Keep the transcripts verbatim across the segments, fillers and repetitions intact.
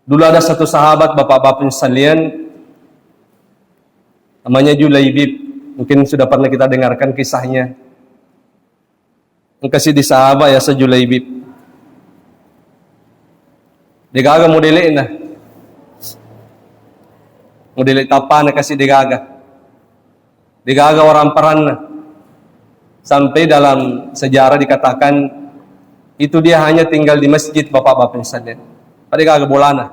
Dulu ada satu sahabat, bapak-bapak sekalian, namanya Julaibib. Mungkin sudah pernah kita dengarkan kisahnya. Engka siddi sahabat yaseng Julaibib. Degaga modele'na. Modele' tappana kasi degaga. Degaga waramparanna. Sampai dalam sejarah dikatakan itu dia hanya tinggal di masjid, bapak-bapak sekalian. Pada degaga bolana.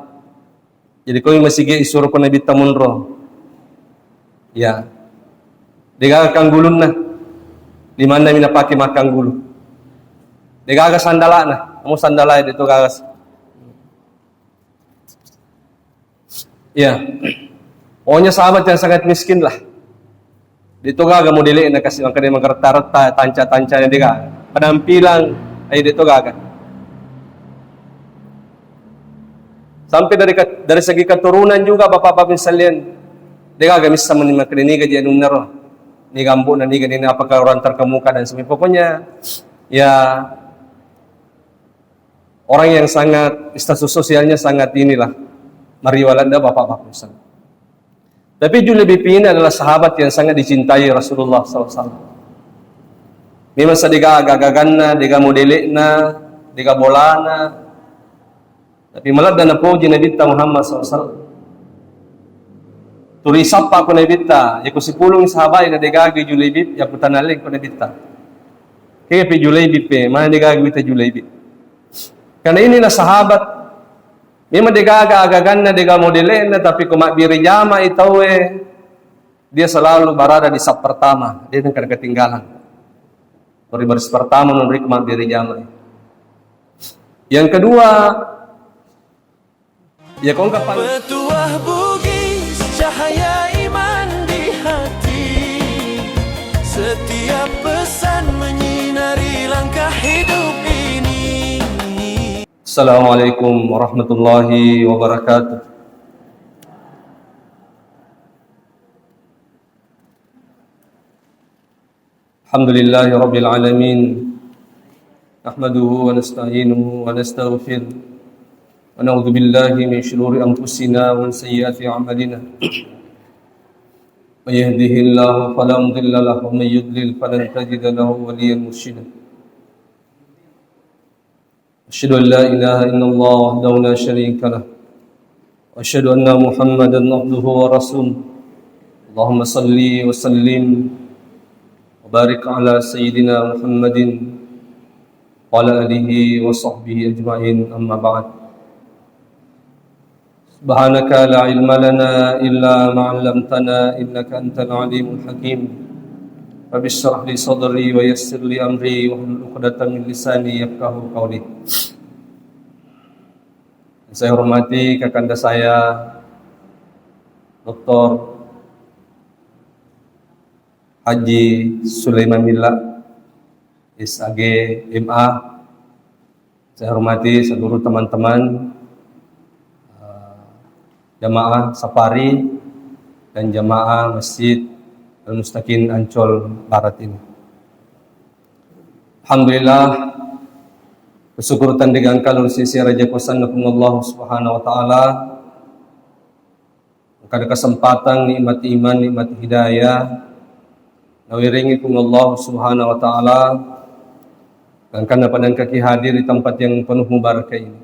Jadi koi masigi isuro ko Nabitta monro. Ya. Degaga kanggulunna. Limanna mi napake makkanggulu. Degaga sandalana. Kamu sandalai de' to gaga. Ya. Pokoknya sahabat yang sangat miskin lah. De' to gaga modele'na kasi makkeda magaretta-retta, tanca-tancana degaga. Penampilan, eh, de' to gaga. Sampai dari ke-, dari segi keturunan juga, bapak-bapak sekalian, degaga misseng mani makkeda niga je' anunnaro, niga ambo'na, niga nene, apakah orang terkemuka dan sebagainya. Pokoknya, ya, orang yang sangat, status sosialnya sangat inilah, mariwaladda, bapak-bapak sekalian. Tapi Julaibib ini adalah sahabat yang sangat dicintai Rasulullah sallallahu alaihi wasallam. Memang sa degaga gaganna, degaga modele'na, degaga bolana. Tapi maladda napoji Nabitta Muhammad sallallahu alaihi wasallam. Tuli sappa ko Nabitta, yako sipulung sahabat na degaga Julaibib, yako tanalleng ko Nabitta. Kepi Julaibib pe, mana degaga wita Julaibib. Karena inilah sahabat, memang degaga agaganna, degaga modele'na, tapi ko mabbere jamai tauwe, dia selalu berada di saf pertama, dia tidak ketinggalan. Dari baris pertama menurut mabbere jamai. Yang kedua, ya kong kapan. Petuah Bugis, cahaya iman di hati. Setiap pesan menyinari langkah hidup ini. Assalamualaikum warahmatullahi wabarakatuh. الحمد لله رب العالمين. نحمده ونستعينه ونستغفره. ونعوذ بالله من شرور أنفسنا ومن سيئات أعمالنا. من يهده الله فلا مضل له ومن يضلل فلن تجد له وليا مرشدا. أشهد أن لا إله إلا الله وحده لا شريك له. وأشهد أن محمدا عبده ورسوله. اللهم صل وسلم وبارك على سيدنا محمد وعلى آله وصحبه أجمعين. أما بعد. سبحانك لا علم لنا إلا ما علمتنا إنك أنت العليم الحكيم. رب اشرح لي صدري ويسر لي أمري واحلل عقدة من لساني يفقهوا قولي. Saya hormati kakanda saya, Doktor Haji Sulaiman Milla, S A G, M A. Saya hormati seluruh teman-teman, eh, jamaah Safari dan jamaah Masjid Al-Mustaqim Ancol Barat ini. Alhamdulillah, bersyukur tanding engka lao ri sisi raja kuasanna Puang Allah Subhanahu wa Ta'ala, engkana kesempatan, nikmat iman, nikmat hidayah, nawerengi Puang Allah Subhanahu wa Ta'ala, engkana pada engkaki hadir di tempat yang penuh mubarakah ini.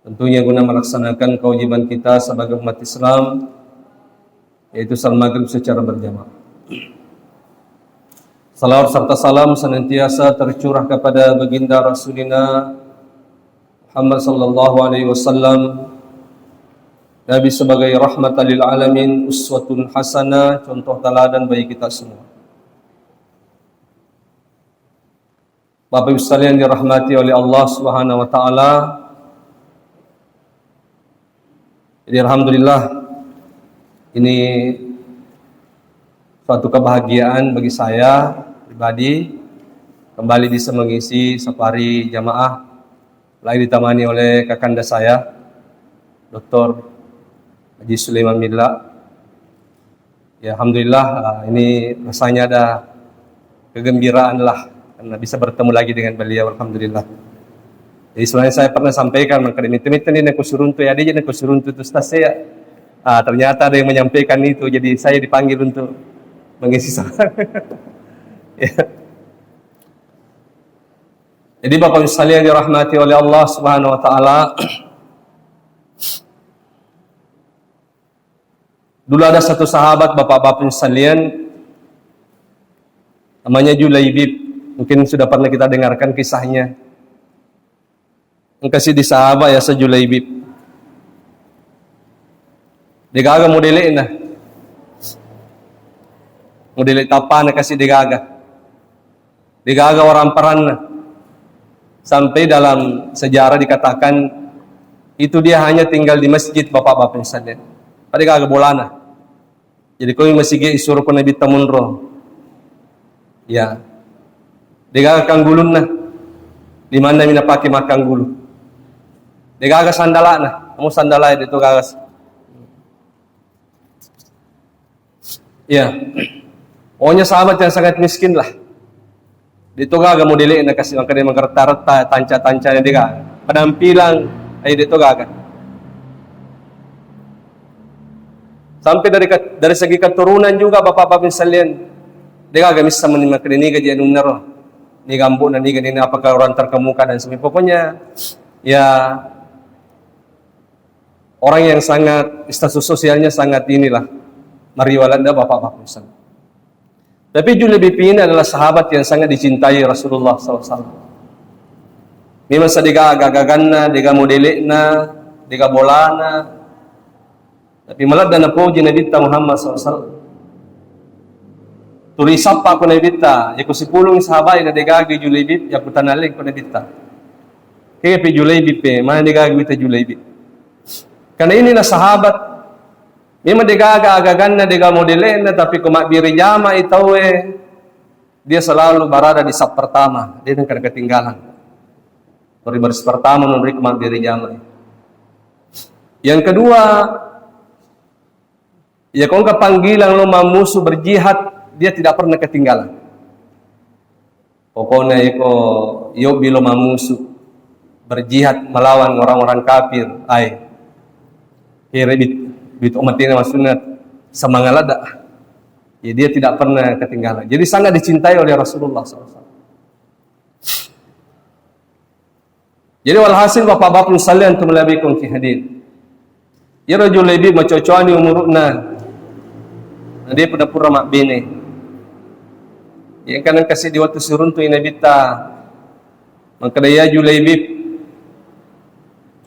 Tentunya guna melaksanakan kewajiban kita sebagai umat Islam, yaitu salat maghrib secara berjamaah. Salawat serta salam senantiasa tercurah kepada baginda Rasulina Muhammad sallallahu alaihi wasallam, Nabi sebagai rahmatan lil alamin, uswatun hasanah, contoh teladan bagi kita semua. Bapak Ibu sekalian dirahmati oleh Allah Subhanahu wa Ta'ala. Jadi, alhamdulillah, ini suatu kebahagiaan bagi saya pribadi, kembali bisa mengisi safari jamaah, lagi ditemani oleh kakanda saya, Doktor Haji Sulaiman Milla. Ya, alhamdulillah, ah, ini rasanya ada kegembiraan lah karena bisa bertemu lagi dengan beliau, alhamdulillah. Jadi sebenarnya saya pernah sampaikan, maka demikian itu nih, aku suruh untuk ya, dia aku suruh untuk itu, Ustaz, saya. Ah, ternyata ada yang menyampaikan itu, jadi saya dipanggil untuk mengisi saat. Ya. Jadi Bapak Ibu sekalian dirahmati oleh Allah Subhanahu wa Taala, dulu ada satu sahabat, Bapak-bapak sekalian, namanya Julaibib. Mungkin sudah pernah kita dengarkan kisahnya. Engka siddi sahabat yaseng Julaibib. Degaga modele'na. Modele' tappana kasi degaga. Degaga waramparanna. Sampai dalam sejarah dikatakan itu dia hanya tinggal di masjid, Bapak-bapak sekalian. Pada degaga bolana. Jadi ko masigi isuro ko Nabitta monro. Ya. Degaga kanggulunna. Di mana mina pake makkanggulu. Degaga sandalana. Kamu sandalai de' to gaga. Ya. Pokoknya sahabat yang sangat miskin lah. De' to gaga modele'na kasi, makanya mangkaretta-retta, tanca-tancana degaga. Penampilan, eh, de' to gaga. Sampai dari ke-, dari segi keturunan juga, Bapak-bapak sekalian, degaga missa meni makanya niga je' anunna ro. Niga ambo'na, niga nini, apakah orang terkemuka dan sebagainya. Pokoknya, ya, orang yang sangat, status sosialnya sangat inilah, mariwaladda, Bapak-bapak sekalian. Tapi Julaibib ini adalah sahabat yang sangat dicintai Rasulullah sallallahu alaihi wasallam. Memang sa degaga gaganna, degaga modele'na, degaga bolana. Tapi maladda napoji Nabitta Muhammad sallallahu alaihi wasallam. Tuli sappa ko Nabitta, ya ko sipulung sahabat na degaga Julaibib, ya ko tanaleng ko Nabitta. Kepi Julaibib pe, mana degaga wita Julaibib. Karena inilah sahabat, memang degaga agaganna, degaga modele'na, tapi ko mabbere jamai tauwe, dia selalu berada di saf pertama, dia nengka ketinggalan. Baris pertama menurut mabbere jamai. Yang kedua, ya ko engka panggilan lo mammusu berjihad, dia tidak pernah ketinggalan. Pokoknya iko yobbi lo mammusu, berjihad melawan orang-orang kafir, ai. Kira bit, bit umat ini maksudnya semangat ada. Ya, dia tidak pernah ketinggalan. Jadi sangat dicintai oleh Rasulullah sallallahu alaihi wasallam. Jadi walhasil, Bapak-bapak sekalian, tu malebbiku ki hadir. Iyaro Julaibib macocoani umuru'na. Na dia pura-pura mabbene. Iya kan engka seddi wettu siruntu i Nabitta. Makkeda, "Ya Julaibib,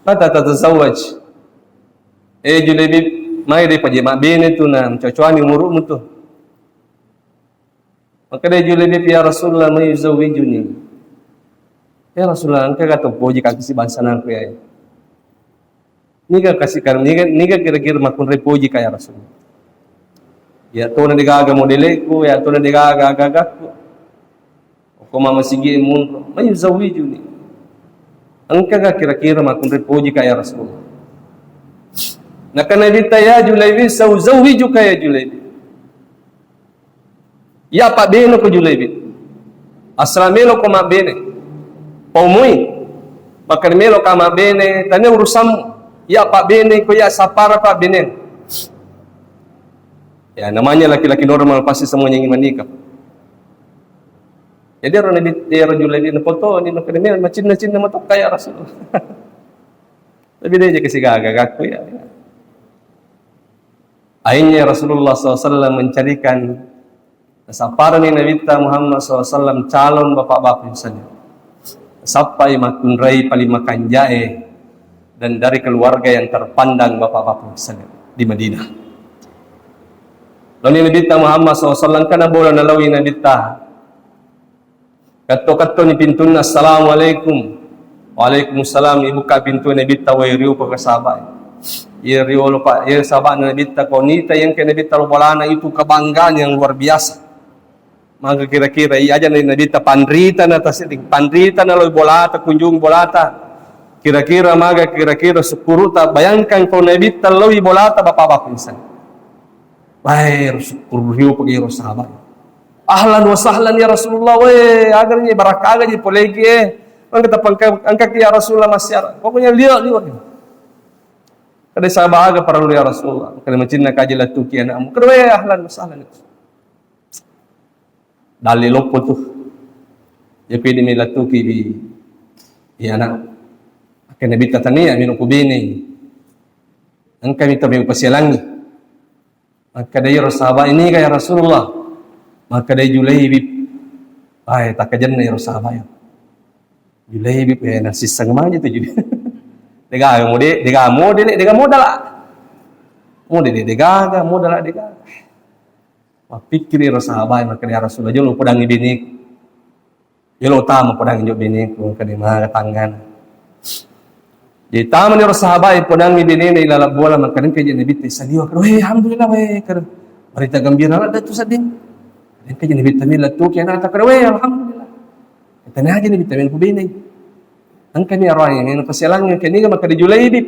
mata tatazawwaj?" Eh Julaibib, mai de' paje mabbene tu na macocoani umuru'mu tu. Makkeda Julaibib, "Ya Rasulullah, man yuzawwijuni?" Ya Rasulullah, engka ga to poji kaki si bangsa nangku ya. Niga kasi kar-, niga, niga kira-kira makkunrai poji ka ya Rasulullah. Ya tona degaga modeleku, ya tona degaga agagaku. Ko mama sigi munro, "Man yuzawwijuni?" Engka ga kira-kira makkunrai poji ka ya Rasulullah. Nakkeda Nabitta, "Ya Julaibib, sauzawwijuka ya Julaibib." Iya pabbene ko Julaibib. Asal melo ko mabbene. Paumui. Makkeda melo ka mabbene, tania urusammu. Iya pabbene ko iya sapara pabbene. Ya, namanya laki-laki normal pasti semuanya ingin menikah. Jadi ero Nabi, ero Julaibib napoto ni makkeda melo macinna-cinna matokka ya Rasulullah. Tapi dia aja kasi gaga gakku ya. Akhirnya Rasulullah sallallahu alaihi wasallam mencarikan, nasapparani Nabitta Muhammad sallallahu alaihi wasallam calon bapak-bapak misalnya. Sappai makkunrai paling makanjae dan dari keluarga yang terpandang bapak-bapak misalnya di Madinah. Lalu Nabitta Muhammad sallallahu alaihi wasallam kana bola nalawi Nabitta. Katto-kattoni pintunna, "Assalamualaikum." "Waalaikumsalam." Ibukka pintu Nabitta, wai riupa ke sahabat. Iya riolo pa, iya sahabat Nabitta, ko nita yang ke Nabitta lo bolana itu kebanggaan yang luar biasa. Maka kira-kira iya aja Nabitta panrita na tasiri, panrita na lo bolata, kunjung bolata. Kira-kira maga kira-kira sukkuruta, bayangkan ko Nabitta lo bolata bapak-bapak insan. Wai, ro sukkuru rio pake ro sahabat. "Ahlan wa sahlan ya Rasulullah, we, agar ni barakka aga ji poleki e." Engka tappa engka, engkaki ya Rasulullah massiara. Pokoknya liwa-liwa. Kada sahabat aga parellu ya Rasulullah. Kada macinna kaji lattuki anakmu. Kada, "Weh, ahlan wa sahlan." Dalle loppo tu. Ya, pede mi lattuki di, di anak. Akhirnya Nabitta tania mino ku bene. Engka mita mi upasialangi. Makkeda iyaro sahabat, "Ini ga ya Rasulullah?" Makkeda Julaibib. Ai, takkajenna iyaro sahabat ya. Julaibib, eh, nasisseng mani tu Julaibib. Degaga mode, degaga mode le, degaga modala. Mode le, degaga modala, degaga. Mappikkiri ro sahabat, makkeda, "Ya Rasulullah, jolo podangi beneku. Jolo tama podangi jo beneku," engka de maga tanggana. Jadi tama ni ro sahabat, podangi benena ilaleng bola, makkeda engka je Nabitta saliwa, "Weh, alhamdulillah, weh," kere. Berita gembira ladde tu sedding. Engka je Nabitta milla tu kiana ta kere, "Weh, alhamdulillah." Tania je Nabitta milla ku bene. Engka ni arwah ini, pasialang, engka ni makkeda Julaibib.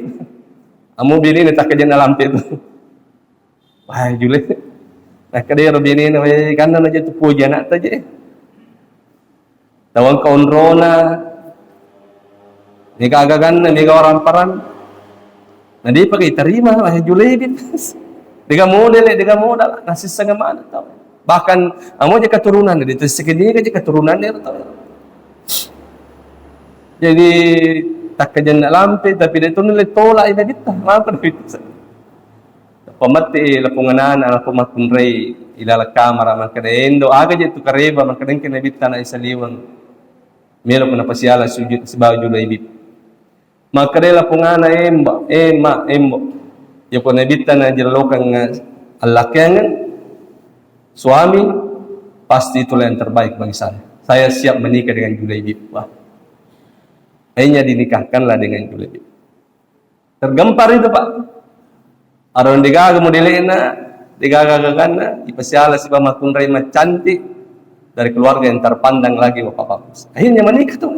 Amo benena takkajenna lampe tu. Wah, Jule. Nakkeda ero benena, "Weh, ganna naja tu poji anakta je. Tawang ka onrona, mega agaganna, mega waramparan. Na depa itarima, wah, Julaibib." Dega modele, dega modala, nasisseng mana tau. Bahkan, amo je keturunan, di tu sekediga je keturunan ero tau. Jadi, takkajenna lampe, tapi de tu nile tolak ina kita, lampe Nabitta. Pametti lapong anana, lapong makkunrai ilaleng kamara, makkeda, "Endo, aga je tu kareba?" Makkeda, "Engka Nabitta na isaliweng. Melo ko napasiala sujud sibawa Julaibib." Makkeda lapong ana, "Emba, emma, embo. Yako Nabitta na jellokan allakkeangan suami, pasti itulah yang terbaik bagi saya. Saya siap menikah dengan Julaibib." Wah. Akhirnya dinikahkanlah dengan Julaibib. Tergempar itu, Pak. Arung degaga modele'na, degaga gaganna, ipasiala sibawa makkunrai macantik dari keluarga yang terpandang lagi, Bapak-bapak. Akhirnya menikah tuh.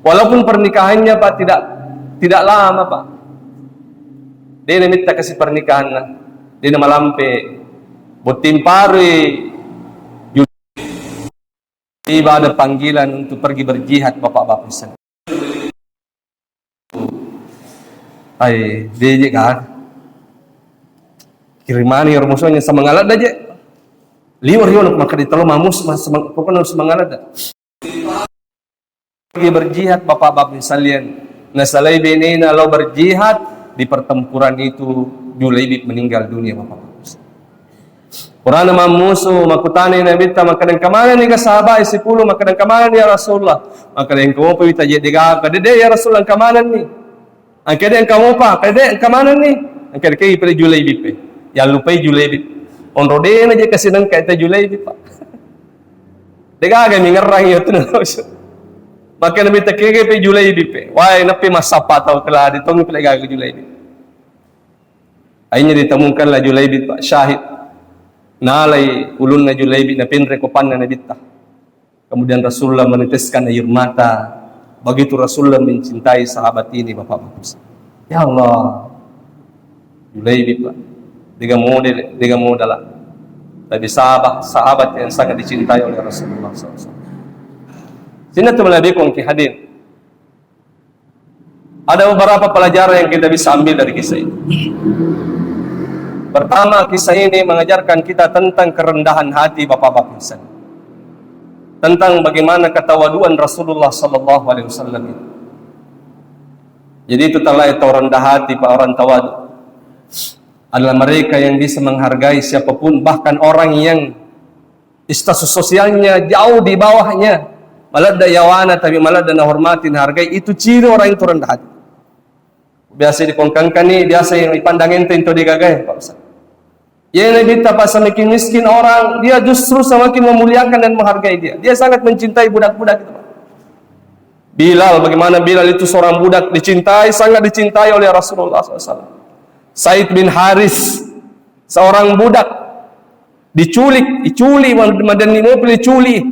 Walaupun pernikahannya, Pak, tidak tidak lama, Pak. De namitta kasi pernikahanna, de namalampe botting parui. Tiba ada panggilan untuk pergi berjihad, Bapak-bapak sekalian. Ai, deje kan. Kirimani ro musuhnya semangat aja. Liur liur maka ditolong mamus mas semang-, pokoknya semangat ada. Pergi berjihad, Bapak-bapak sekalian. Nasalai benena lo berjihad di pertempuran itu, Julaibib meninggal dunia, Bapak-bapak. Purana mammusu, makkutanai Nabitta, makkeda, "Engka manenni ga sahabat e sipulung?" Makkeda, "Engka manenni, ya Rasulullah?" Makkeda, "Engka mopa wita jedde gaga." "Dede, ya Rasulullah, engka manenni?" Makkeda, "Engka mopa?" Makkeda, "Engka manenni?" Makkeda, "Kei pale Julaibib e." Yallupai Julaibib. Onro dena je kasi nengka ita Julaibib, Pak. De gaga mi ngerrang iya tu na. Makkeda Nabitta, "Kege pe Julaibib e." Wae, nappi massappa tau kela ditongi pale gaga Julaibib. Akhirnya ditemukanlah Julaibib, Pak, syahid. Nalai ulunna Julaibib, napinre kopanna Nabitta. Kemudian Rasulullah meneteskan air mata. Begitu Rasulullah mencintai sahabat ini, Bapak-bapak. Ya Allah, Julaibib, Pak. Dega model, dega modala. Tapi sahabat, sahabat yang sangat dicintai oleh Rasulullah sallallahu alaihi wasallam. Sini tu melebihkan ke hadir. Ada beberapa pelajaran yang kita bisa ambil dari kisah ini. Pertama, kisah ini mengajarkan kita tentang kerendahan hati Bapak-bapak sekalian. Tentang bagaimana ketawaduan Rasulullah sallallahu alaihi wasallam itu. Jadi itu tala itu rendah hati, Pak, orang tawadu. Adalah mereka yang bisa menghargai siapapun, bahkan orang yang status sosialnya jauh di bawahnya. Maladda yawana, tapi maladda nahormati, nahargai, itu ciri orang itu rendah hati. Biasa dikongkangkani, biasa yang dipandang enteng itu digagai, Pak Ustaz. Ya, Nabitta, Pak, semakin miskin orang, dia justru semakin memuliakan dan menghargai dia. Dia sangat mencintai budak-budak itu, Pak. Bilal, bagaimana Bilal itu seorang budak dicintai, sangat dicintai oleh Rasulullah sallallahu alaihi wasallam. Zaid bin Haris, seorang budak diculik, diculik, madenni mobil diculik,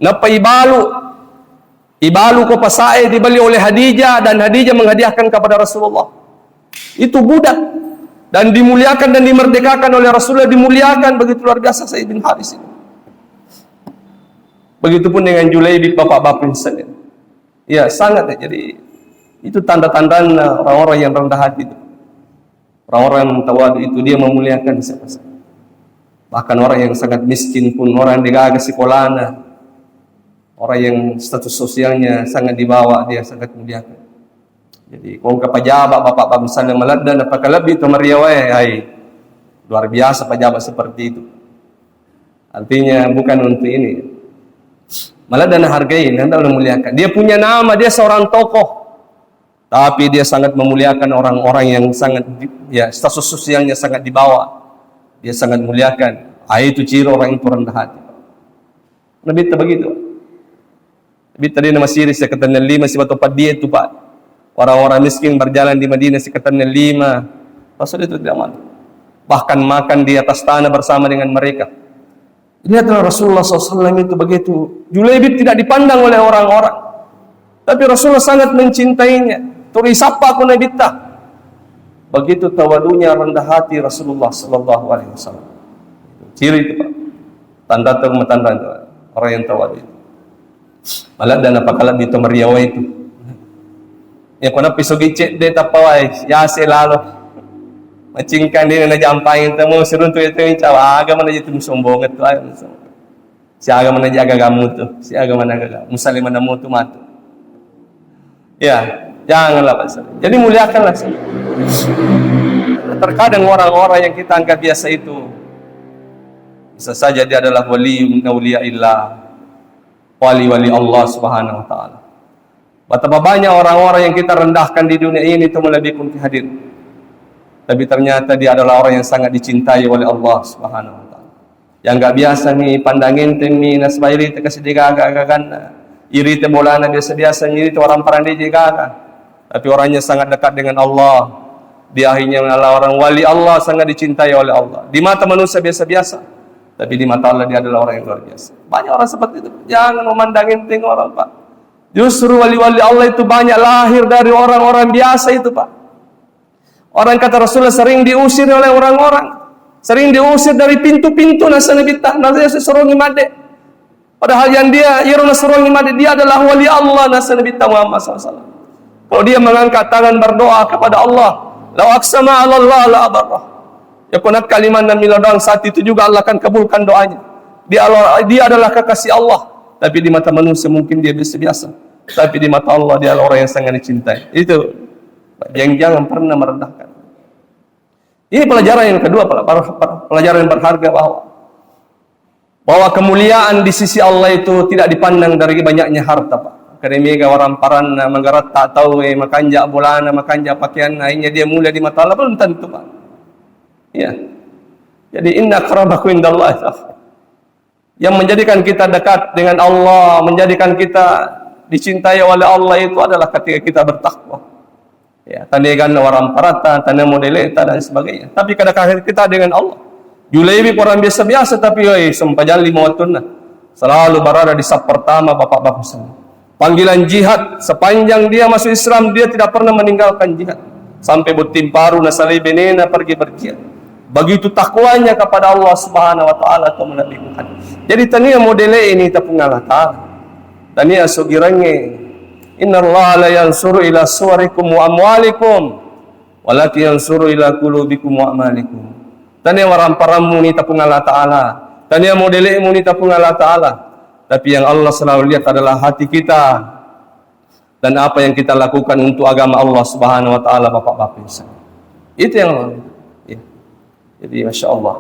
nappa ibalu, ibalu ko pasae dibeli oleh Khadijah dan Khadijah menghadiahkan kepada Rasulullah. Itu budak dan dimuliakan dan dimerdekakan oleh Rasulullah, dimuliakan begitu luar biasa Zaid bin Haris ini. Begitupun dengan Julaibib, bapak-bapak sekalian. Ya, sangat ya. Jadi, itu tanda-tandanya orang-orang yang rendah hati itu. Orang-orang yang tawadu itu, dia memuliakan siapa saja. Bahkan orang yang sangat miskin pun, orang yang degaga sikolana, orang yang status sosialnya sangat di bawah, dia sangat muliakan. Jadi, ko engka pejabat, bapak-bapak sekalian, maladde napakalebbi to mariawae, hai, luar biasa pejabat seperti itu. Artinya, bukan untuk ini. Maladde nahargai, nanda memuliakan. Dia punya nama, dia seorang tokoh. Tapi dia sangat memuliakan orang-orang yang sangat di-, ya, status sosialnya sangat di bawah. Dia sangat muliakan. Ah, itu ciri orang itu rendah hati. Nabitta begitu. Nabitta de' namasiri sekatenneng lima sibawa to paddie tu, Pak. Orang-orang miskin berjalan di Madinah sekatenneng lima. Rasul itu tidak malu. Bahkan makan di atas tanah bersama dengan mereka. Lihatlah Rasulullah sallallahu alaihi wasallam itu begitu. Julaibib tidak dipandang oleh orang-orang. Tapi Rasulullah sangat mencintainya. Tuli sappa ko Nabitta. Begitu tawadunya, rendah hati Rasulullah sallallahu alaihi wasallam. Ciri itu, Pak. Tanda tu matanda orang yang tawadu itu. Maladde napakalebbi to mariawae itu. Ya, ko nappi sogi cedde tappa wae, yase lalo. Macingkang de' najampangi temu siruntu itu, cawa aga mana itu sombong itu, ayo. Siaga mana jaga kamu tu, siaga mana gaga, musalli mana mu tu matu. Ya, janganlah, Pak. Jadi muliakanlah. Terkadang orang-orang yang kita anggap biasa itu, bisa saja dia adalah wali min auliyaillah, wali-wali Allah Subhanahu wa Ta'ala. Betapa banyak orang-orang yang kita rendahkan di dunia ini, to malebbiku engka hadir. Tapi ternyata dia adalah orang yang sangat dicintai oleh Allah Subhanahu wa Ta'ala. Yang nggak biasa mi pandang enteng mi nasaba irita kasi degaga gaganna. Irita bolana biasa-biasa mi, irita orang parande je gaga. Tapi orangnya sangat dekat dengan Allah. Dia akhirnya adalah orang wali Allah, sangat dicintai oleh Allah. Di mata manusia biasa-biasa, tapi di mata Allah dia adalah orang yang luar biasa. Banyak orang seperti itu. Jangan memandang enteng orang, Pak. Justru wali-wali Allah itu banyak lahir dari orang-orang biasa itu, Pak. Orang, kata Rasulullah, sering diusir oleh orang-orang. Sering diusir dari pintu-pintu, nasa Nabitta, nasa surongi madde. Padahal yang dia, iyaro nasurongi madde, dia adalah wali Allah, nasa Nabitta Muhammad sallallahu alaihi wasallam. Kalau dia mengangkat tangan berdoa kepada Allah, "Lau aqsama 'ala Allah la abarrah." Ya, ko nakkalimanna millau doang saat itu juga Allah akan kabulkan doanya. Dia Allah, dia adalah kekasih Allah. Tapi di mata manusia mungkin dia biasa-biasa. Tapi di mata Allah dia adalah orang yang sangat dicintai. Itu. Jangan, jangan pernah merendahkan. Ini pelajaran yang kedua, pela-, pela-, pelajaran yang berharga bahwa, bahwa kemuliaan di sisi Allah itu tidak dipandang dari banyaknya harta, Pak. Kade mega waramparanna, magaratta tauwe, makanja bolana, makanja pakaianna, akhirnya dia mulia di mata Allah, belum tentu, Pak. Ya. Jadi, "Inna akramakum indallahi." Yang menjadikan kita dekat dengan Allah, menjadikan kita dicintai oleh Allah itu adalah ketika kita bertakwa. Ya, tania ganna waramparatta, tania modele'ta dan sebagainya. Tapi kedekatan kita dengan Allah. Julaibib orang biasa-biasa, tapi, oi, sempajalli mo wettunna. Selalu berada di saf pertama, bapak-bapak semua. Panggilan jihad, sepanjang dia masuk Islam, dia tidak pernah meninggalkan jihad. Sampai botting paru nasalai benena pergi berjihad. Begitu takwanya kepada Allah Subhanahu wa Ta'ala, to malebbiku engka hadir. Jadi, tania modele'ni tapung Allah Ta'ala. Tania sogirangnge. "Innallaha la yansuru ila suwarikum wa amwalikum, walakin yansuru ila qulubikum wa a'malikum." Tania waramparammu ni tapung Allah Ta'ala. Tania modele'mu ni tapung Allah Ta'ala. Tapi yang Allah selalu lihat adalah hati kita dan apa yang kita lakukan untuk agama Allah Subhanahu wa Ta'ala, bapak-bapak, Ibu. Itu yang Allah lihat. Ya. Jadi, Masya Allah.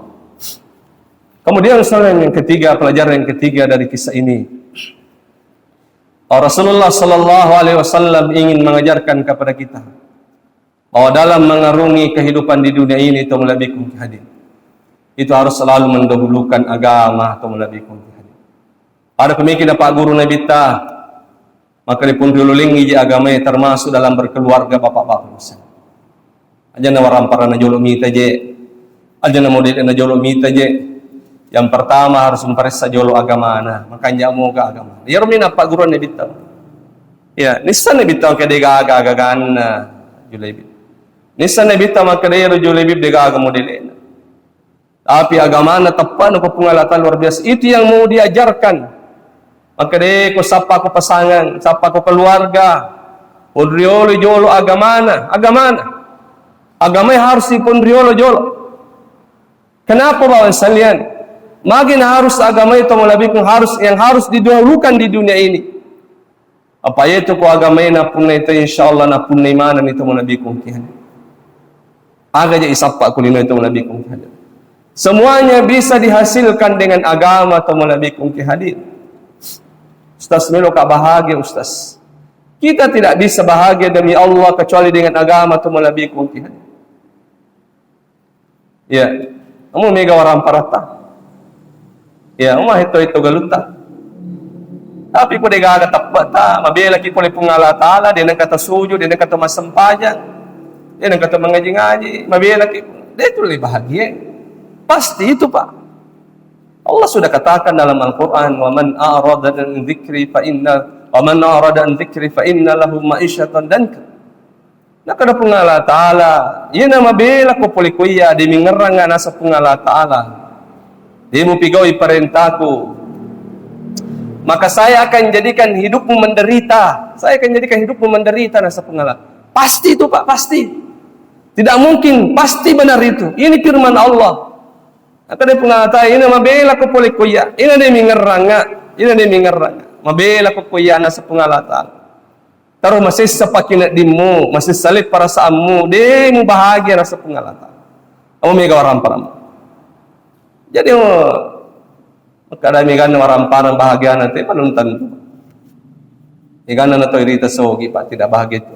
Kemudian, saudara, yang ketiga, pelajaran yang ketiga dari kisah ini, Rasulullah Sallallahu Alaihi Wasallam ingin mengajarkan kepada kita bahwa dalam mengarungi kehidupan di dunia ini, to malebbiku engka hadir, itu harus selalu mendahulukan agama, to malebbiku engka hadir. Pada pemikir Pak Guru Nabitta, maka dipunriululengngi je agamae, termasuk dalam berkeluarga, bapak-bapak. Aja na waramparanna jolo mita je. Aja na modele'na jolo mita je. Yang pertama harus memperiksa jolo agamana. Makanja moga agama. Iyaro mi napagguruanna Nabitta. Ya, nissana Nabitta engka degaga agaganna Julaibib. Nissana Nabitta makkeda iyaro Julaibib degaga modele'na. Tapi agamana teppa na ko Puang Allah Ta'ala luar biasa. Itu yang mau diajarkan. Makkeda, "Eh, ko sappa ko pasangan, sappa ko keluarga, ponriolo jolo agamana, agamana. Agamai harus diponriolo jolo." Kenapa, bawa sekalian? Magi na harus agamai, to malebbiku, harus, yang harus didahulukan di dunia ini. Apa itu ko agamai napunnai to, insya Allah napunnai manenni to malebbiku ki hadir. Aga je isappa kulino to malebbiku ki hadir. Semuanya bisa dihasilkan dengan agama to malebbiku ki hadir. Ustaz, melo ka bahagia, Ustaz. Kita tidak bisa bahagia demi Allah kecuali dengan agama to malebbiku ki hadir. Iya. Kamu mega waramparatta. Iya, uma hetto-hetto galutta. Tapi ko degaga teppetta, mabelaki pole Puang Allah Ta'ala, de nengka tasujud, de nengka to massempajang, de nengka to mangaji-ngaji, mabelaki, de itu lebih bahagia. Pasti itu, Pak. Allah sudah katakan dalam Al-Quran, "Wa man a'rada an dzikri fa inna, wa man a'rada an dzikri fa inna lahu ma'isyatan danka." Nakkeda Puang Allah Ta'ala, "Iyana mabela ko pole ko iya, de mingerranga naseng Puang Allah Ta'ala. De mupigaui parentaku. Maka saya akan jadikan hidupmu menderita. Saya akan jadikan hidupmu menderita," naseng Puang Allah. Pasti itu, Pak, pasti. Tidak mungkin, pasti benar itu. Ini firman Allah. Nakkeda Puang Allah Ta'ala, "Iyana mabela ko pole ko iya. Iyana de mingerranga. Iyana de mingerranga. Mabela ko ko iya," naseng Puang Allah Ta'ala. Taro masessa pakineddimmu, masessa le perasaanmu, de mubahagia naseng Puang Allah Ta'ala. Amo mega waramparammu. Jadi, oh, makkeda meganna waramparang bahagiana te, belum tentu. Meganna na to irita sogi, Pak, tidak bahagia itu.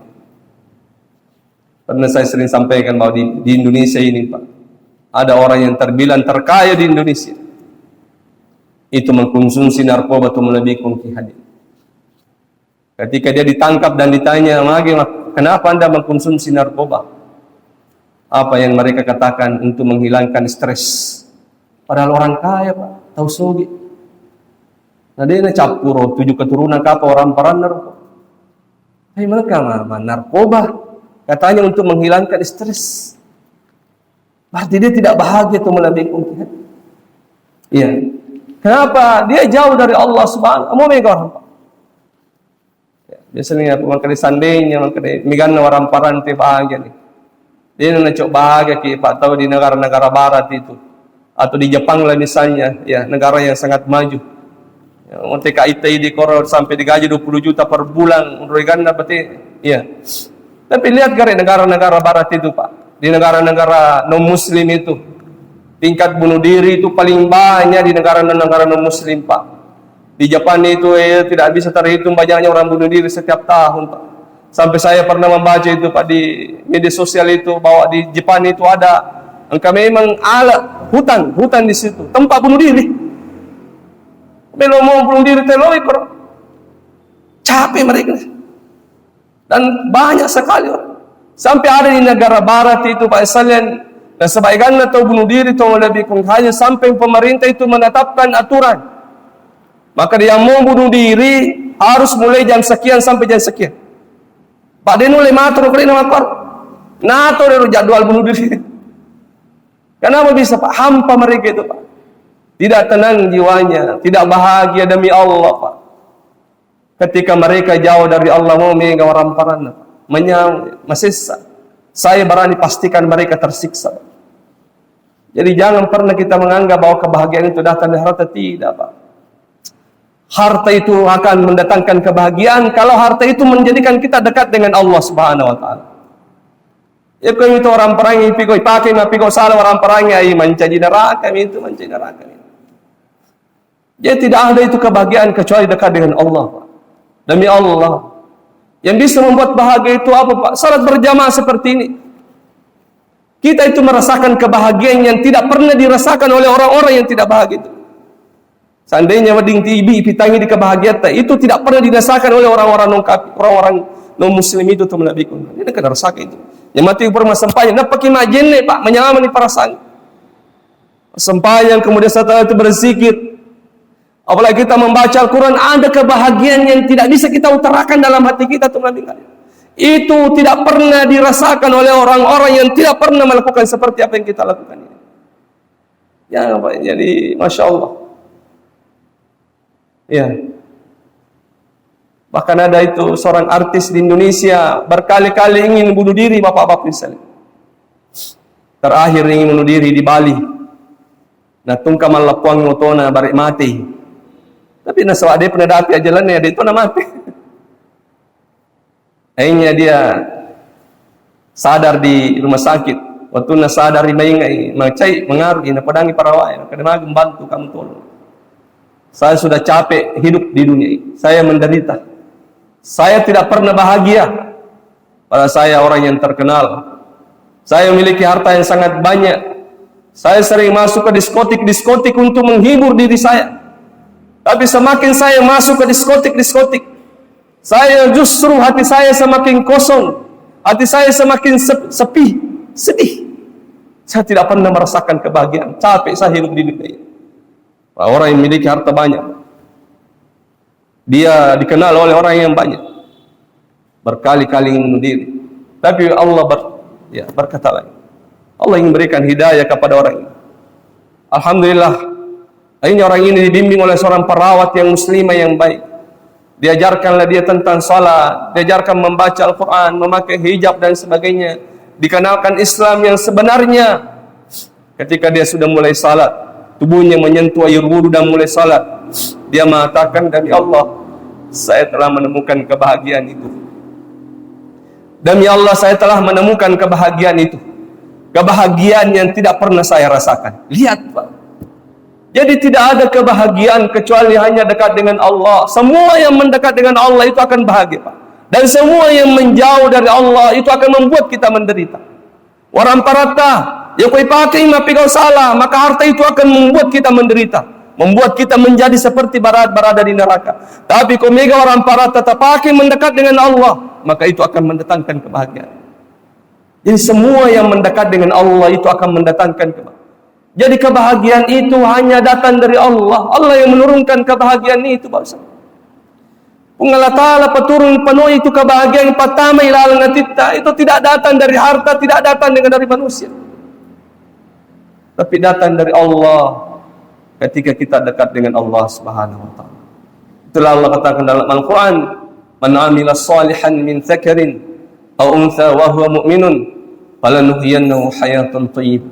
Pernah saya sering sampaikan bahwa di, di Indonesia ini, Pak, ada orang yang terbilang terkaya di Indonesia. Itu mengkonsumsi narkoba to malebbiku ki hadir. Ketika dia ditangkap dan ditanya, "Magi, mak-, kenapa Anda mengkonsumsi narkoba?" Apa yang mereka katakan? "Untuk menghilangkan stres." Padahal orang kaya, Pak, tau sogi. Na de nacappuro tujuh keturunan kapang waramparanna ro. Tapi mereka ma-, ma-, narkoba katanya untuk menghilangkan stres. Berarti dia tidak bahagia to malebbiku ki hadir. Iya. Kenapa? Dia jauh dari Allah Subhanahu. Amo mega orang, Pak. Ya, biasanya aku makkeda, seandainya makkeda meganna waramparang te bahagia ni. De nacok bahagia ki, Pak, tau di negara-negara barat itu. Atau di Jepang lah misalnya, ya, negara yang sangat maju. Ya, mau T K I T I di koro sampai digaji dua puluh juta per bulan, menurut ganna berarti, ya. Tapi lihat gare negara-negara barat itu, Pak. Di negara-negara non muslim itu, tingkat bunuh diri itu paling banyak di negara-negara non muslim, Pak. Di Jepang itu, eh, tidak bisa terhitung banyaknya orang bunuh diri setiap tahun, Pak. Sampai saya pernah membaca itu, Pak, di media sosial itu, bahwa di Jepang itu ada engka memang ala hutan, hutan di situ, tempat bunuh diri. Melo mau bunuh diri, telo ikor. Capek mereka. Dan banyak sekali orang. Sampai ada di negara barat itu, Pak, sekalian, dan sebagiannya tau bunuh diri, tau lebih kurang hanya sampai pemerintah itu menetapkan aturan. Maka dia mau bunuh diri harus mulai jam sekian sampai jam sekian. Pak, de nulle matur kali nama kor. Nato de jadwal bunuh diri. Kenapa bisa, Pak? Hampa mereka itu, Pak. Tidak tenang jiwanya, tidak bahagia demi Allah, Pak. Ketika mereka jauh dari Allah, mau mega waramparanna, menyau, masessa. Saya berani pastikan mereka tersiksa. Jadi, jangan pernah kita menganggap bahwa kebahagiaan itu datang dari harta, tidak, Pak. Harta itu akan mendatangkan kebahagiaan kalau harta itu menjadikan kita dekat dengan Allah Subhanahu wa Ta'ala. Ya, kalau itu orang perangi, piko pakai, ma piko salah orang perangi, ai mancaji neraka itu, mancaji neraka itu. Jadi, tidak ada itu kebahagiaan kecuali dekat dengan Allah, Pak. Demi Allah. Yang bisa membuat bahagia itu apa, Pak? Salat berjamaah seperti ini. Kita itu merasakan kebahagiaan yang tidak pernah dirasakan oleh orang-orang yang tidak bahagia itu. Seandainya wedding tibi pitangi di kebahagiaan itu tidak pernah dirasakan oleh orang-orang non kafir, orang-orang non muslim itu, teman Nabi. Dia akan rasakan itu. Yang mati pernah sempanya, napaki majenne, Pak, menyamani perasaan. Sempajang, kemudian setelah itu berzikir. Apalagi kita membaca Al-Quran, ada kebahagiaan yang tidak bisa kita utarakan dalam hati kita, teman-teman. Itu tidak pernah dirasakan oleh orang-orang yang tidak pernah melakukan seperti apa yang kita lakukan ini. Ya, Pak, jadi, Masya Allah. Ya. Bahkan ada itu seorang artis di Indonesia berkali-kali ingin bunuh diri, Bapak-bapak sekalian. Terakhir ingin bunuh diri di Bali. Nah, tungka mallapuang otona, barek mati. Tapi nasaba dia pernah dapat ajalannya, dia itu na mati. Akhirnya dia sadar di rumah sakit. Waktu na sadar, main macai mengaruh, na padangi parawai, kada magi membantu kamu, tolong. Saya sudah capek hidup di dunia ini. Saya menderita. Saya tidak pernah bahagia. Padahal saya orang yang terkenal. Saya memiliki harta yang sangat banyak. Saya sering masuk ke diskotik-diskotik untuk menghibur diri saya. Tapi semakin saya masuk ke diskotik-diskotik, saya justru hati saya semakin kosong. Hati saya semakin sep-, sepi, sedih. Saya tidak pernah merasakan kebahagiaan. Capek saya hidup di dunia ini. Orang yang memiliki harta banyak, dia dikenal oleh orang yang banyak. Berkali-kali ingin bunuh diri. Tapi Allah ber-, ya, berkata lain. Allah ingin berikan hidayah kepada orang ini. Alhamdulillah, akhirnya orang ini dibimbing oleh seorang perawat yang muslimah yang baik. Diajarkanlah dia tentang salat, diajarkan membaca Al-Quran, memakai hijab dan sebagainya. Dikenalkan Islam yang sebenarnya. Ketika dia sudah mulai salat, tubuhnya menyentuh air wudhu dan mulai salat, dia mengatakan, "Demi Allah, saya telah menemukan kebahagiaan itu. Demi Allah, saya telah menemukan kebahagiaan itu. Kebahagiaan yang tidak pernah saya rasakan." Lihat, Pak. Jadi tidak ada kebahagiaan kecuali hanya dekat dengan Allah. Semua yang mendekat dengan Allah itu akan bahagia, Pak. Dan semua yang menjauh dari Allah itu akan membuat kita menderita. Orang parata, ya kau pakai mapigau salah, maka harta itu akan membuat kita menderita, membuat kita menjadi seperti barat berada di neraka. Tapi kau mega orang parata terpakai mendekat dengan Allah, maka itu akan mendatangkan kebahagiaan. Jadi semua yang mendekat dengan Allah itu akan mendatangkan kebahagiaan. Jadi kebahagiaan itu hanya datang dari Allah. Allah yang menurunkan kebahagiaan itu, Pak Ustaz. Puang Allah Ta'ala paturung penuh itu kebahagiaan pertama ilalang atitta. Itu tidak datang dari harta, tidak datang dengan dari manusia. Tapi datang dari Allah ketika kita dekat dengan Allah Subhanahu wa Ta'ala. Itulah Allah katakan dalam Al-Quran, "Man amila salihan min dzakarin aw untha wa huwa mu'minun falanuhyiyannahu hayatan thayyibah."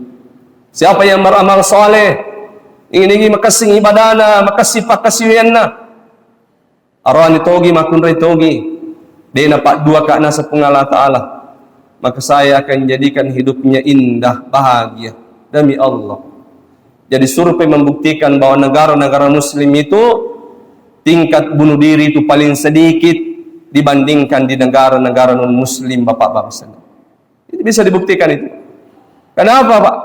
Siapa yang beramal saleh, ini, ini makessing ibadana, makessing pakkasiwianna, arani togi, makkunrai togi, de' napaddua ka naseng Puang Allah Ta'ala, maka saya akan jadikan hidupnya indah, bahagia. Demi Allah. Jadi survei membuktikan bahwa negara-negara muslim itu tingkat bunuh diri itu paling sedikit dibandingkan di negara-negara non muslim, Bapak-bapak sekalian. Ini bisa dibuktikan itu. Kenapa, Pak?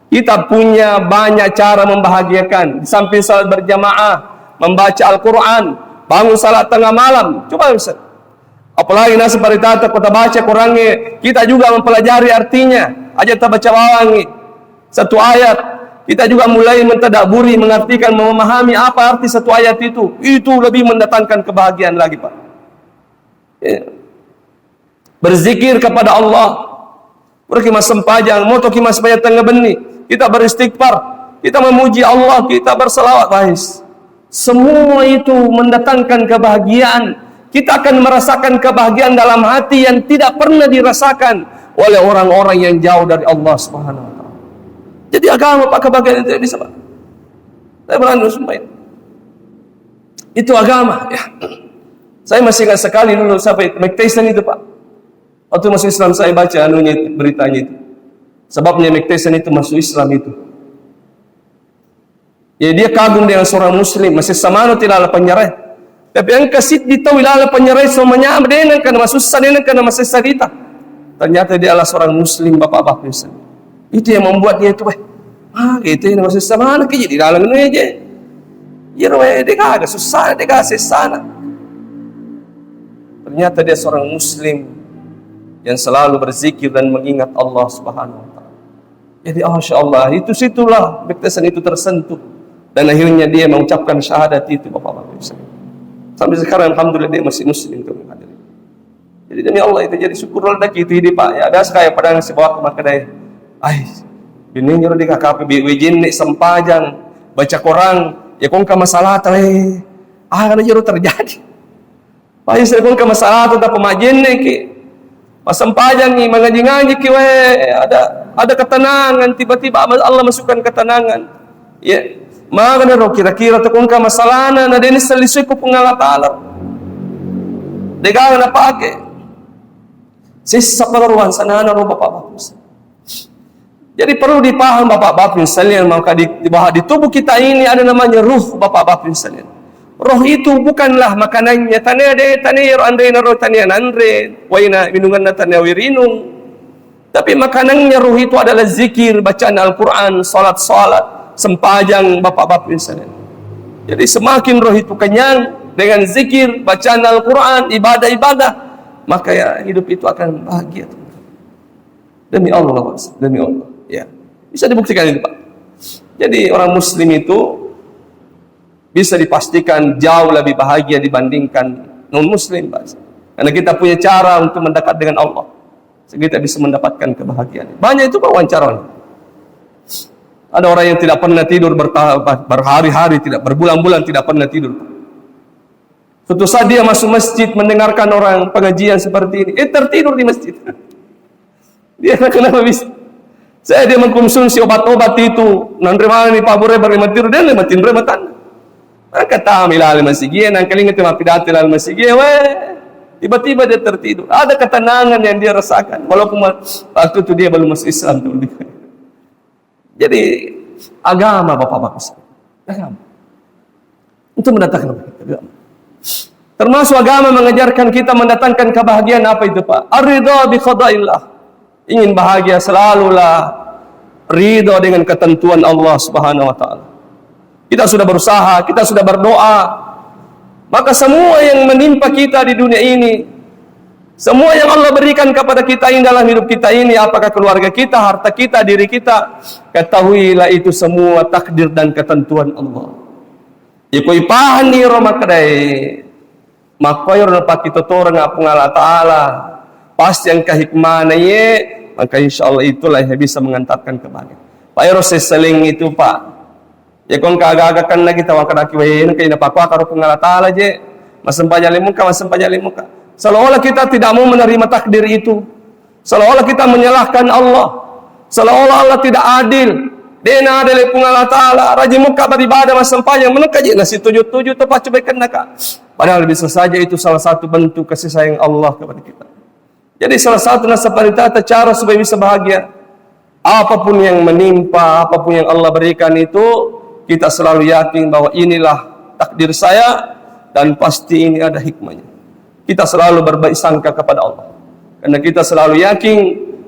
Kita punya banyak cara membahagiakan. Di samping salat berjamaah, membaca Al-Quran, bangun salat tengah malam. Coba, Ustaz. Apalagi naseng paritata ko tabaca Qurangnge, kita juga mempelajari artinya. Aja tabaca bawangngi satu ayat, kita juga mulai mentadaburi, mengartikan, memahami apa arti satu ayat itu. Itu lebih mendatangkan kebahagiaan lagi, Pak. Ya. Berzikir kepada Allah. Puraki massempajang, motoki massempajang tengnga benni, kita beristighfar, kita memuji Allah, kita berselawat, guys. Semua itu mendatangkan kebahagiaan. Kita akan merasakan kebahagiaan dalam hati yang tidak pernah dirasakan oleh orang-orang yang jauh dari Allah Subhanahu wa Ta'ala. Jadi agama, Pak, kebahagiaan itu tidak bisa, Pak. Saya berani sumpah itu. Itu agama, ya. Saya masih ingat sekali dulu sampai Mike Tyson itu, Pak. Waktu masuk Islam saya baca anunya itu, beritanya itu. Sebabnya Mike Tyson itu masuk Islam itu. Ya, dia kagum dengan seorang muslim, masessa mano tu ilala penjara. Tapi engka siddi tau ilala penjara, semuanya de' nengka masussa, de' nengka masessa rita. Ternyata dia adalah seorang muslim, Bapak-bapak Islam. Itu yang membuat dia itu, weh, ah, gitu ya, masessa mano ki jadi dalam ini aja. Ya, weh, de' gaga susah, de' gaga sessana. Ternyata dia seorang muslim yang selalu berzikir dan mengingat Allah Subhanahu wa Ta'ala. Jadi, Masya Allah, itu situlah Mike Tyson itu tersentuh. Dan akhirnya dia mengucapkan syahadat itu, Bapak-bapak Ibu sekalian. Sampai sekarang, alhamdulillah, dia masih muslim, kaum hadirin. Jadi, demi Allah itu, jadi syukur lagi itu hidup, Pak. Ya, biasa kayak padang si bawa ke kedai. Ai, ini nyuruh di K K P B W J ini sempajang, baca Quran, ya kong ke masalah, eh, ah, karena nyuruh terjadi. Pasti sering kongka masalah tu, tapi majenne ki. Masempajangi, mangaji-ngaji ki, we, ada, ada ketenangan, tiba-tiba Allah masukkan ketenangan. Ya. Magana ro kira-kira tu kongka masalahna, na deni selisui ku Puang Allah Ta'ala. Degang na pake. Sissa pala ruang sanana ro bapak-bapak. Jadi perlu dipaham bapak-bapak sekalian, maka di, di, bahwa di tubuh kita ini ada namanya ruh, bapak-bapak sekalian. Roh itu bukanlah makanannya, tania de, tania ro anre na ro, tania nanre, waina minunganna tania wirinung. Tapi makanannya ruh itu adalah zikir, bacaan Al-Quran, salat-salat, sempajang, bapak-bapak sekalian. Jadi semakin roh itu kenyang dengan zikir, bacaan Al-Quran, ibadah-ibadah, maka ya hidup itu akan bahagia. Demi Allah, Mas. Demi Allah. Ya. Bisa dibuktikan itu, Pak. Jadi orang muslim itu bisa dipastikan jauh lebih bahagia dibandingkan non muslim, Pak. Karena kita punya cara untuk mendekat dengan Allah. Sehingga kita bisa mendapatkan kebahagiaan. Banyak itu, Pak, wawancara. Ada orang yang tidak pernah tidur berta-, berhari-hari, tidak, berbulan-bulan tidak pernah tidur. Suatu saat dia masuk masjid mendengarkan orang pengajian seperti ini, eh, tertidur di masjid. Dia kenapa bisa? Saya dia mengkonsumsi obat-obat itu, nanre mana ni pabure bari matiru, dia lagi matinro matan. Angka tami lali masigie, nangkalinga tu mapidato lali masigie, weh. Tiba-tiba dia tertidur. Ada ketenangan yang dia rasakan, walaupun waktu itu dia belum masuk Islam tuh. Jadi agama, bapak-bapak, agama untuk mendatangkan agama. Termasuk agama mengajarkan kita mendatangkan kebahagiaan apa itu, Pak? Ar-ridha bi qadaillah. Ingin bahagia, selalulah ridha dengan ketentuan Allah Subhanahu wa Ta'ala. Kita sudah berusaha, kita sudah berdoa, maka semua yang menimpa kita di dunia ini, semua yang Allah berikan kepada kita ini dalam hidup kita ini, apakah keluarga kita, harta kita, diri kita, ketahuilah itu semua takdir dan ketentuan Allah. Iko ipahani ro makkedai, makkoiro napakkitotoreng Puang Allah Ta'ala, pasti engka hikmahna ye, maka insya Allah itulah yang bisa mengantarkan kebahagiaan. Pak, ero sesseleng itu, Pak. Ya, kong kaga-aga kenna kita wangkadaki wae, engka ina pakwa karo Puang Allah Ta'ala je. Massempajang lemuka, massempajang lemuka. Seolah-olah kita tidak mau menerima takdir itu. Seolah-olah kita menyalahkan Allah. Seolah-olah Allah tidak adil. Dena adil Puang Allah Ta'ala. Rajin muka beribadah, massempajang, menengka je nasi tujuh-tujuh tu paccu baik kenna ka. Padahal bisa saja itu salah satu bentuk kasih sayang Allah kepada kita. Jadi salah satu nasa paritata cara supaya bisa bahagia. Apapun yang menimpa, apapun yang Allah berikan itu, kita selalu yakin bahwa inilah takdir saya dan pasti ini ada hikmahnya. Kita selalu berbaik sangka kepada Allah. Karena kita selalu yakin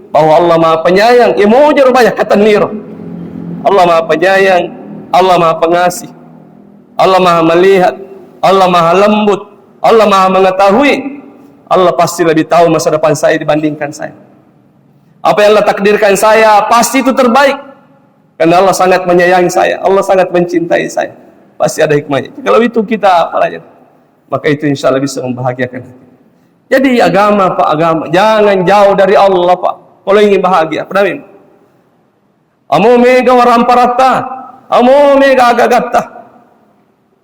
bahwa Allah Maha Penyayang. Ya, mau je rupanya kata niro. Allah Maha Penyayang, Allah Maha Pengasih, Allah Maha Melihat, Allah Maha Lembut, Allah Maha Mengetahui. Allah pasti lebih tahu masa depan saya dibandingkan saya. Apa yang Allah takdirkan saya, pasti itu terbaik. Karena Allah sangat menyayangi saya, Allah sangat mencintai saya. Pasti ada hikmahnya. Kalau itu kita pelajari, maka itu insya Allah bisa membahagiakan hati. Jadi agama, Pak, agama. Jangan jauh dari Allah, Pak. Kalau ingin bahagia, apa namanya? Amo mega waramparatta, amo mega agagatta.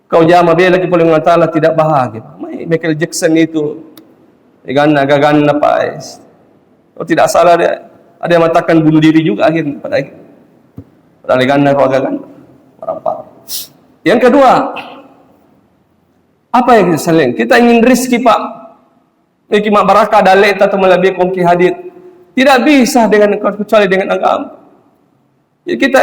Kau jama bela ki pole Allah Ta'ala tidak bahagia. Mai Michael Jackson itu, eganna gaganna, Pak. Kalau tidak salah dia, ada yang mengatakan bunuh diri juga akhirnya pada akhirnya. Padahal eganna kau gaganna. Waramparatta. Yang kedua, apa yang kita saling? Kita ingin rizki, Pak. Niki mabbarakka dalleta tu malebbi kongki hadir. Tidak bisa dengan, kecuali dengan agama. Jadi kita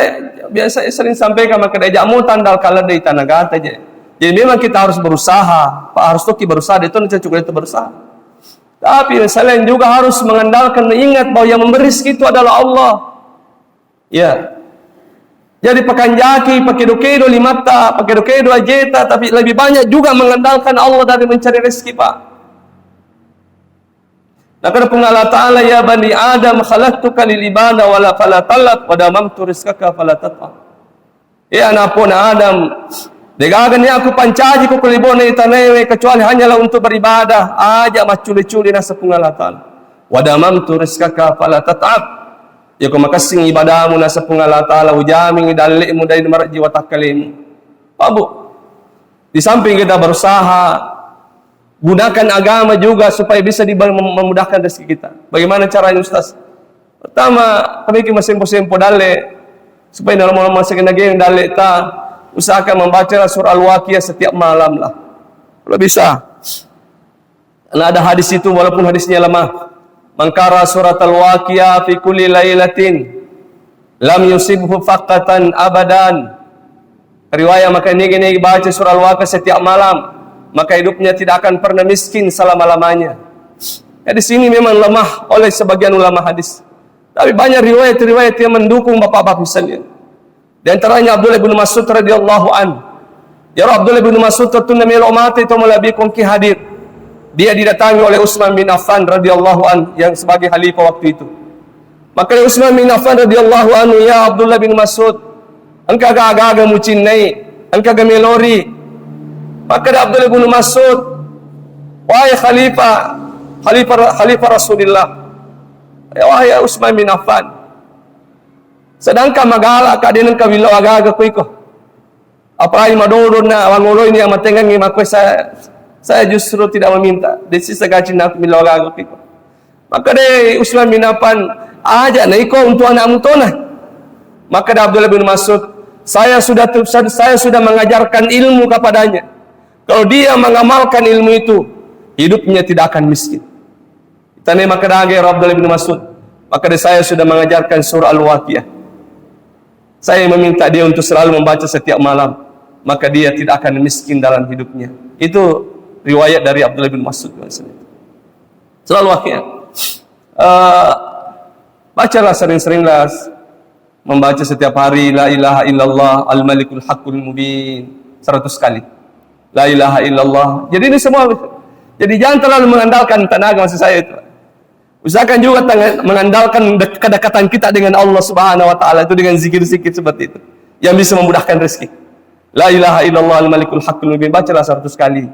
biasa sering sampaikan, maka diajak mau tandal kalah dari tanah gata aja. Jadi memang kita harus berusaha, Pak, harus toki berusaha, itu nanti cukup itu berusaha. Tapi selain juga harus mengandalkan, ingat bahwa yang memberi rezeki itu adalah Allah. Ya. Jadi pakanjaki, pakedo-kedo limatta, pakedo-kedo ajeta, tapi lebih banyak juga mengandalkan Allah dari mencari rezeki, Pak. Nakkeda Puang Allah Ta'ala, "Ya bani Adam, khalaqtuka lil ibadah wala fala talab, wa damamtu rizqaka fala tat'ab." Eh, anakpona Adam, degaga ni aku pancaji ko kelibona itanaewe kecuali hanyalah untuk beribadah, aja macculi-culi nasa Puang Allah Ta'ala. "Wa damamtu rizqaka fala tat'ab." Yako makessing ibadamu nasa Puang Allah Ta'ala, ujamingi dalle'mu dari marejji watakkalemu. Pak Bu, di samping kita berusaha, Gunakan agama juga supaya bisa diba-, mem-, memudahkan rezeki kita. Bagaimana caranya, Ustaz? Pertama, perbaiki masempo-sempo dalle, supaya dalam rumah sakit lagi yang dalle ta, usahakan membaca surah Al-Waqiah setiap malam lah. Kalau bisa. Karena ada hadis itu, walaupun hadisnya lemah. "Man qara surat Al-Waqiah fi kulli lailatin, lam yusibhu faqatan abadan." Riwayat, maka nigi-nigi baca surah Al-Waqiah setiap malam, maka hidupnya tidak akan pernah miskin selama-lamanya. Ya, di sini memang lemah oleh sebagian ulama hadis. Tapi banyak riwayat-riwayat yang mendukung, Bapak-bapak sekalian. Di antaranya Abdullah bin Mas'ud radhiyallahu an. Ya Abdullah bin Mas'ud, tettuna melo mate to malebbi kongki hadir. Dia didatangi oleh Utsman bin Affan radhiyallahu an yang sebagai khalifah waktu itu. Maka Utsman bin Affan radhiyallahu anhu, "Ya Abdullah bin Mas'ud, engka aga-aga mucinnai, engka aga melori?" Maka Abdullah bin Mas'ud, "Wahai khalifah, khalifah, khalifah Rasulillah, ya wahai Utsman bin Affan, sedangkan magala ka, de nengka willau aga-aga ko iko. Apalagi madodo na wangoloi ni amatengangi makko saya, saya justru tidak meminta. De sisa gaji na aku millau aga-aga ko iko." Maka de Utsman bin Affan, "Aja na iko untuk anakmu tona." Maka de Abdullah bin Mas'ud, "Saya sudah ter-, saya sudah mengajarkan ilmu kepadanya. Kalau dia mengamalkan ilmu itu, hidupnya tidak akan miskin." Tane maka dage Abdullah bin Mas'ud, "Maka de saya sudah mengajarkan surah Al-Waqiah. Saya meminta dia untuk selalu membaca setiap malam, maka dia tidak akan miskin dalam hidupnya." Itu riwayat dari Abdullah bin Mas'ud. Surah Al-Waqiah. Eh, bacalah sering-seringlah, membaca setiap hari, "La ilaha illallah al-malikul haqqul mubin," seratus kali. "La ilaha illallah." Jadi ini semua. Jadi jangan terlalu mengandalkan tenaga, maksud saya itu. Usahakan juga tang-, mengandalkan dek-, kedekatan kita dengan Allah Subhanahu wa Ta'ala itu dengan zikir-zikir seperti itu yang bisa memudahkan rezeki. "La ilaha illallah al-malikul haqqul mubin," bacalah seratus kali.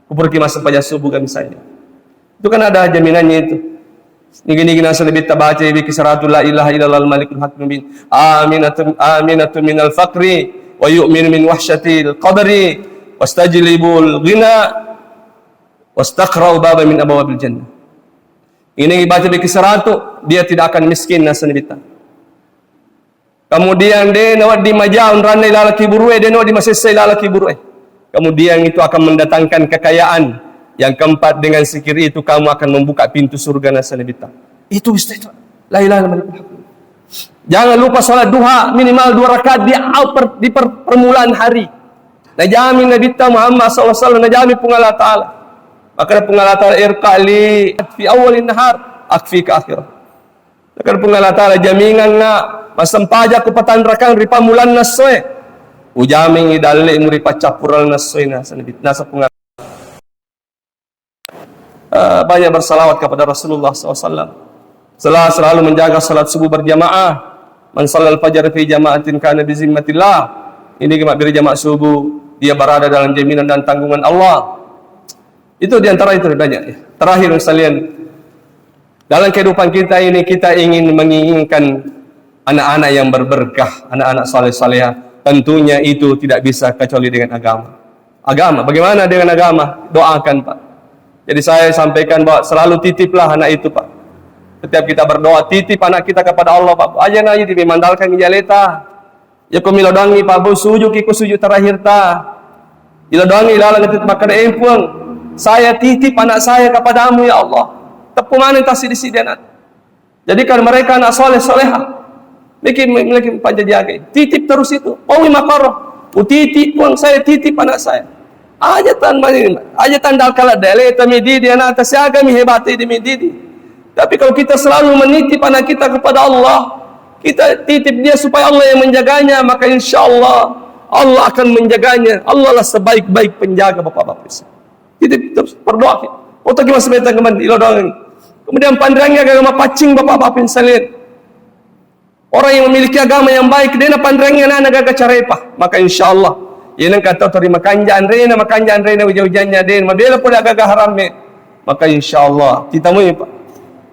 Kupurki masuk pajak subuh kan misalnya. Itu kan ada jaminannya itu. Nigi-nigi nasa lebih tabaca, biki seratu, "La ilaha illallah al-malikul haqqul mubin. Aminatu, aminatu minal faqri, wa yu'minu min wahsyatil qabri, wastajlibul ghina, wastaqra'u baba min abwabil jannah." Ini baca biki seratu, dia tidak akan miskin nasa lebih. Kemudian de nawedding maja unranna ilaleng kiburu'e, de nawedding masessa ilaleng kiburu'e. Kemudian itu akan mendatangkan kekayaan. Yang keempat, dengan zikir itu kamu akan membuka pintu surga nasa lebita. Itu bisa itu. La ilaha illallah. Jangan lupa salat duha minimal dua rakaat di, per-, di per-, permulaan hari. Najamin Nabitta Muhammad sallallahu alaihi wasallam, najamin Puang Allah Ta'ala. Maka Puang Allah Ta'ala, "Irqa li fi awwalin nahar, akfika akhirah." Nakkeda Puang Allah Ta'ala, "Jaminganna massempajang ku patanrakang ri pammulanna essoe, ujamingi dalle'mu ri paccappuranna essoe," nasa Nabi, nasa Puang Allah. Eh, banyak bersalawat kepada Rasulullah sallallahu alaihi wasallam. Sela-, selalu menjaga salat subuh berjamaah. "Man sallal fajar fi jama'atin kana bi zimmatillah." Ini mabbere jamaah subuh, dia berada dalam jaminan dan tanggungan Allah. Itu diantara itu banyak. Terakhir sekalian, dalam kehidupan kita ini, kita ingin menginginkan anak-anak yang berberkah, anak-anak saleh-salehah. Tentunya itu tidak bisa kecuali dengan agama. Agama, bagaimana dengan agama? Doakan, Pak. Jadi saya sampaikan bahwa selalu titiplah anak itu, Pak. Setiap kita berdoa, titip anak kita kepada Allah, Pak. Aja na idi mengandalkan jaleta. Yako milodangi, Pak Bu, sujuki ko sujud terakhir ta. Ilodangi laleng itu, makkeda, "Eh, Puang, saya titip anak saya kepadamu, ya Allah." Teppu maneng tasidi-sidi anak. Jadikan mereka anak soleh, soleha. Niki, niki panjajagai. Titip terus itu. Paui makaro. Utitip, Puang, saya titip anak saya. Aja tan mani, aja tan dal kala dele, tami didi anak ta siaga mi hebat di mi didi. Tapi kalau kita selalu menitip anak kita kepada Allah, kita titip dia supaya Allah yang menjaganya, maka insya Allah Allah akan menjaganya. Allah lah sebaik-baik penjaga, Bapak-bapak. Titip terus, berdoa. Otak kita sebentar kembali, ilo doang. Kemudian pandangnya agama pacing, Bapak-bapak sekalian. Orang yang memiliki agama yang baik, de napanreangngi anana gaga carepa. Maka insya Allah, iya nengka tau terima kanja anrena, makanja anrena, uja-ujannya de mabela pole gaga haramme. Maka insya Allah, kita mau, Pak.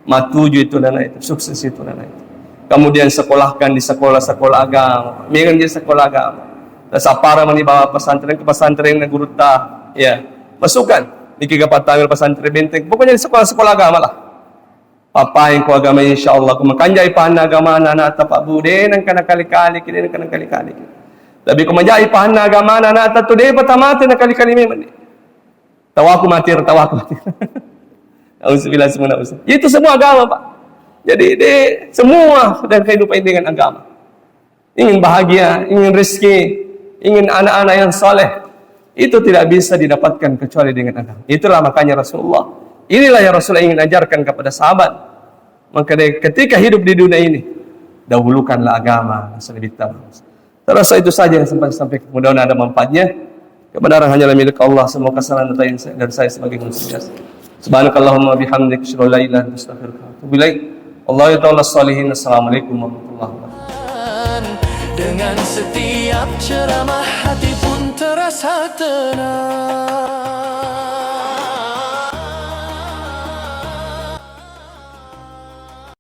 Matuju itu nana itu, sukses itu nana itu. Kemudian sekolahkan di sekolah-sekolah agama. Mengan di sekolah agama. Dan sapara mani bawa pesantren ke pesantren gurutta. Ya, masukkan. Niki ga pattamai pesantren Benteng. Pokoknya di sekolah-sekolah agama lah. Pappaing ko agama, insya Allah. Ko makanjai pahanna agamana ana'ta, Pak Bu, de nengka nakali-kali ki, de nengka nakali-kali ki. Tapi ko manjai pahanna agamana ana'ta tu, de pa tamate nakali-kali memang ni. Tawaku mati, tawaku mati. Nauzubillah, semua nauzubillah. Itu semua agama, Pak. Jadi, de, semua dan kehidupan dengan agama. Ingin bahagia, ingin rezeki, ingin anak-anak yang saleh, itu tidak bisa didapatkan kecuali dengan agama. Itulah makanya Rasulullah, inilah yang Rasulullah ingin ajarkan kepada sahabat. Maka dari ketika hidup di dunia ini, dahulukanlah agama, Nabi. Terasa itu saja yang sempat saya sampaikan. Mudah-mudahan ada manfaatnya. Kebenaran hanyalah milik Allah. Semua kesalahan dari saya, dari saya sebagai manusia. Subhanakallahumma bihamdik, asyhadu an la ilaha illa anta, astaghfiruka wa atubu ilaik. Wallahu ta'ala sholihin. Assalamualaikum warahmatullahi wabarakatuh. Dengan setiap ceramah, hati pun terasa tenang.